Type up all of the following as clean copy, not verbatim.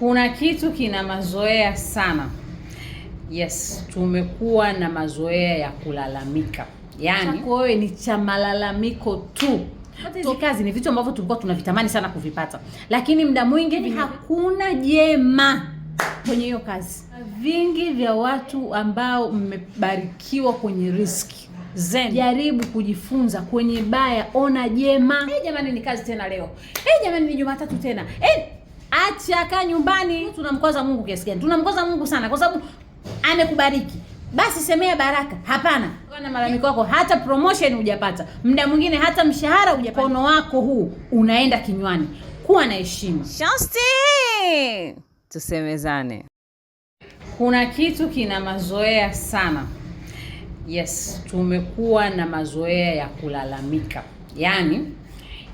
Kuna kitu kina mazoea sana. Yes, tumekuwa na mazoea ya kulalamika. Yaani wewe ni cha malalamiko tu. Hizi kazi ni vitu ambavyo tulikuwa tunavitamani sana kuvipata, lakini muda mwingi hakuna jema kwenye hiyo kazi. Vingi vya watu ambao mmebarikiwa kwenye riski zenu, jaribu kujifunza kwenye baya, ona jema. Hey, jamani ni kazi tena leo. Hey, jamani ni Jumatatu tena. Hey, acha kaa nyumbani. Tunamkwaza Mungu kiasi gani? Tunamkwaza Mungu sana kwa sababu amekubariki. Basi semea baraka. Hapana. Na malalamiko yako hata promotion hujapata. Muda mwingine hata mshahara hujapata. Mkono wako huu unaenda kinywani. Kuwa na heshima. Shosti, tusemezane. Kuna kitu kina mazoea sana. Yes, tumekuwa na mazoea ya kulalamika.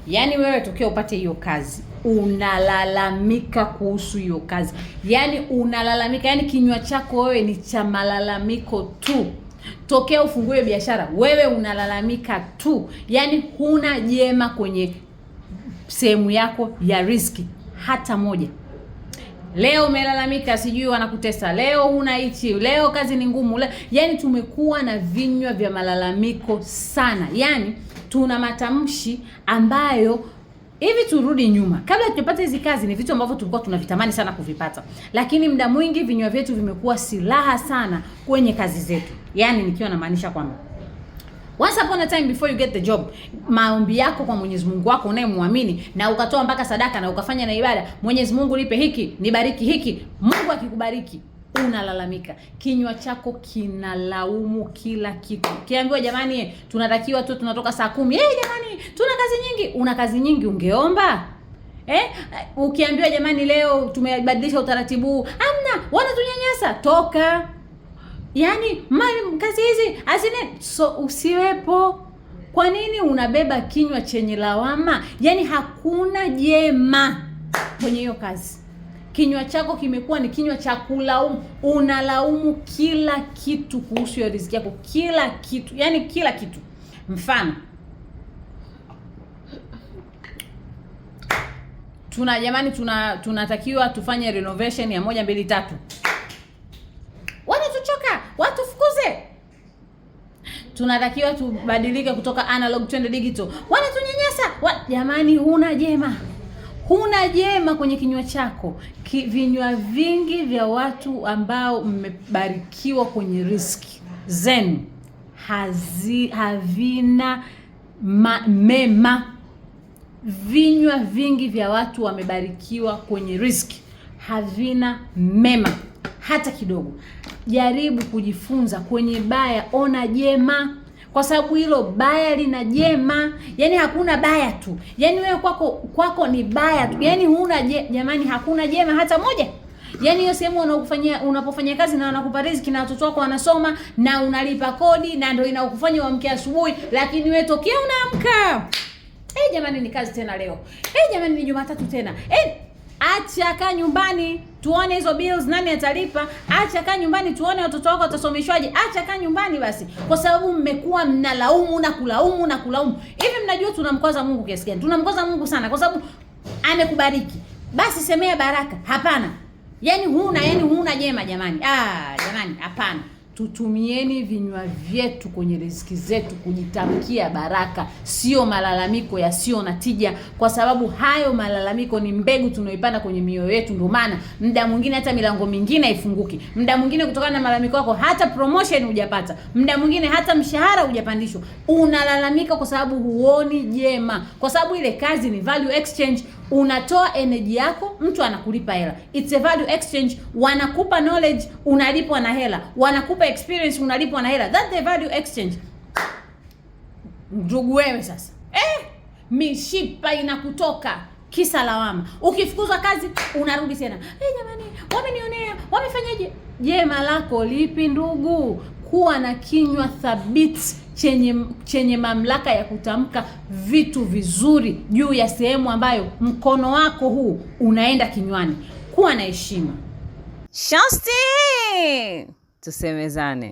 Yaani wewe tokea upate hiyo kazi unalalamika kuhusu hiyo kazi. Yaani unalalamika, yaani kinywa chako wewe ni cha malalamiko tu. Tokea ufungue biashara wewe unalalamika tu. Yaani huna jema kwenye sehemu yako ya riski hata moja. Leo umelalamika, sijui wanakutesa, leo huna hichi, leo kazi ni ngumu. Yaani tumekuwa na vinywa vya malalamiko sana. Yaani tuna matamshi ambayo hivi, turudi nyuma, kabla tujapata hizi kazi ni vitu ambavyo tulikuwa tunavitamani sana kuvipata, lakini muda mwingi vinywa vyetu vimekuwa silaha sana kwenye kazi zetu. Yaani nikiwa namaanisha kwamba once upon a time before you get the job, maombi yako kwa Mwenyezi Mungu wako unayemwamini na ukatoa mpaka sadaka na ukafanya na ibada, Mwenyezi Mungu nipe hiki, nibariki hiki. Mungu akikubariki unalalamika, kinywa chako kinalaumu kila kitu. Kiambiwa jamani, tunatakiwa tu tunatoka saa 10. Jamani, tuna kazi nyingi. Una kazi nyingi, ungeomba? Ukiambiwa jamani, leo tumebadilisha utaratibu, amna, wanatunyanyasa, toka. Yaani mali kazi hizi azine, so usiwepo. Kwa nini unabeba kinywa chenye lawama? Yaani hakuna jema kwenye hiyo kazi. Kinywa chako kimekuwa ni kinywa cha kulaumu. Unalaumu kila kitu kuhusu hiyo riziki yako, kila kitu, yaani kila kitu. Mfano, tuna jamani, tunatakiwa tufanye renovation ya 1 2 3. Wanatuchoka, watufukuze. Tunatakiwa tubadilike kutoka analog twende digital. Wanatunyanyasa. Jamani, huna jema. Huna jema kwenye kinywa chako. Vinywa vingi vya watu ambao mmebarikiwa kwenye riski zenu havina mema. Vinywa vingi vya watu wamebarikiwa kwenye riski havina mema hata kidogo. Jaribu kujifunza kwenye baya, ona jema, kwa sababu hilo baya lina jema. Yaani hakuna baya tu, yaani wewe kwako ni baya tu, yaani huna jamani, hakuna jema hata moja. Yaani hiyo sehemu unapofanyia kazi na wanakupa riziki na watoto wako wanasoma na unalipa kodi na ndio inakufanya uamke asubuhi, lakini wewe tokea unaamka, jamani ni kazi tena leo. Jamani ni Jumatatu tena. Acha kaa nyumbani tuone hizo bills nani atalipa. Acha kaa nyumbani tuone watoto wako watasomeshwaje. Acha kaa nyumbani basi, kwa sababu mmekuwa mnalaumu na kulaumu na kulaumu. Hivi mnajua tunamkwaza Mungu kiasi gani? Tunamkwaza Mungu sana kwa sababu amekubariki. Basi semea baraka. Hapana. Yaani huna jema jamani. Jamani, hapana. Tutumieni vinywa vyetu kwenye riziki zetu kujitamkia baraka, sio malalamiko yasiyo na tija, kwa sababu hayo malalamiko ni mbegu tunaoipanda kwenye mioyo yetu. Ndio maana muda mwingine hata milango mingine haifunguki. Muda mwingine kutokana na malalamiko yako hata promotion hujapata. Muda mwingine hata mshahara hujapandishwa. Unalalamika kwa sababu huoni jema, kwa sababu ile kazi ni value exchange. Unatoa energy yako, mtu anakulipa hela. It's a value exchange. Wanakupa knowledge, unalipwa na hela. Wanakupa experience, unalipwa na hela. That's the value exchange. Ndugu wewe sasa, mishipa inakutoka kisa lawama. Ukifukuzwa kazi unarudi tena, jamani, wamenionea, wamefanyaje? Jema lako lipi ndugu? Kuwa na kinywa thabiti chenye mamlaka ya kutamka vitu vizuri juu ya sehemu ambayo mkono wako huu unaenda kinywani. Kuwa na heshima. Shosti, tusemezane.